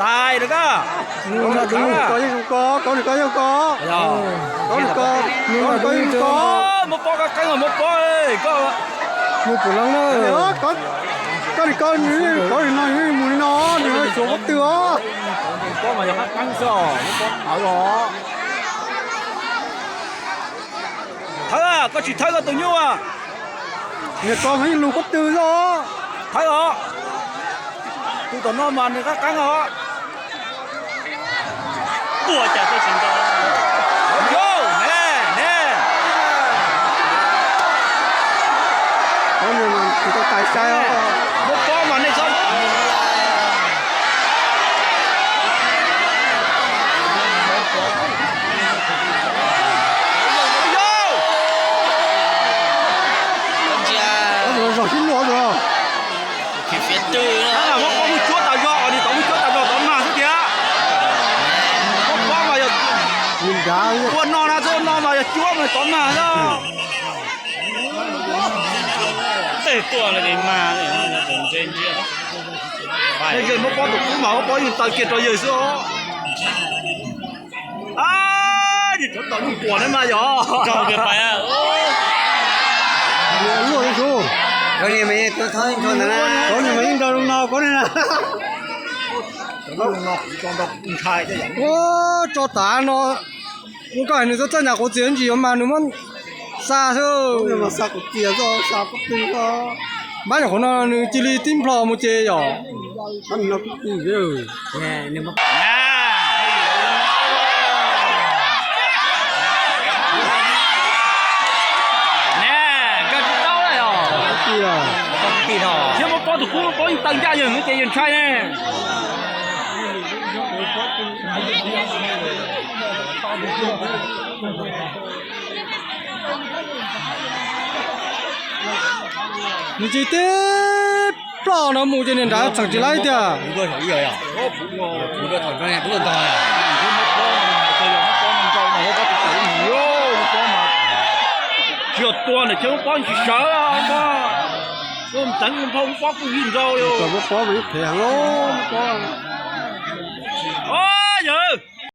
Tais lawm koj. Koj, koj, koj, koj, koj, koj, koj, muab pob koj qeeb os, muab pob koj. Koj, koj, koj, koj, koj no mus li no, nws suav pob tw os. Pob mas yog qab qeeb xwb os, muab pob qeeb os. Thawb, koj tsis thawb koj tus nyuj. Niag ko mas yeej lug pob tw xwb os. Thawb os. Tus tom no mas nws qab qeeb os. Ua cas tuaj tsis nto. Yau, ne, ne. Tsis tau tais sai os. Muab pob mas nej txhob. Yau. Zog sib luag os. Muab pob muab cuab tas zog os, nws tau muab cuab tas zog tov mag xwb tiag. Muab pob mas yog ua no na, txhob ua no mas yog cuab mas tov mag xwb. Tej tuaj no ces mag, ntse ntsia. Yawg muab pob tus kub mas muab pob yeej taw kiag rau yawg xwb os. Niag tsov tom lub puas ne mas yog. Luaj li su. Koj niag mas yeej nrau no koj niag na. Ua tso tav no, ua koj hais nws txawj txawj nyam quav txias ntsis yuav mas nws muab xa xwb. Npab nyuam qhuav no nws cia li tib nplho mus ces yom. Thiab muab pob tus kub, muab pob yeej taw ncaj yawg xwb ces yawg ntshai ne. Nws tsis tib ploj no mus ces niag nrad txheem tsis laib tiag. Tsis yog tua ntawm chaw muab pob tsis sawv, muab teev nphau muab pob kuj yig nrau li. Yawg,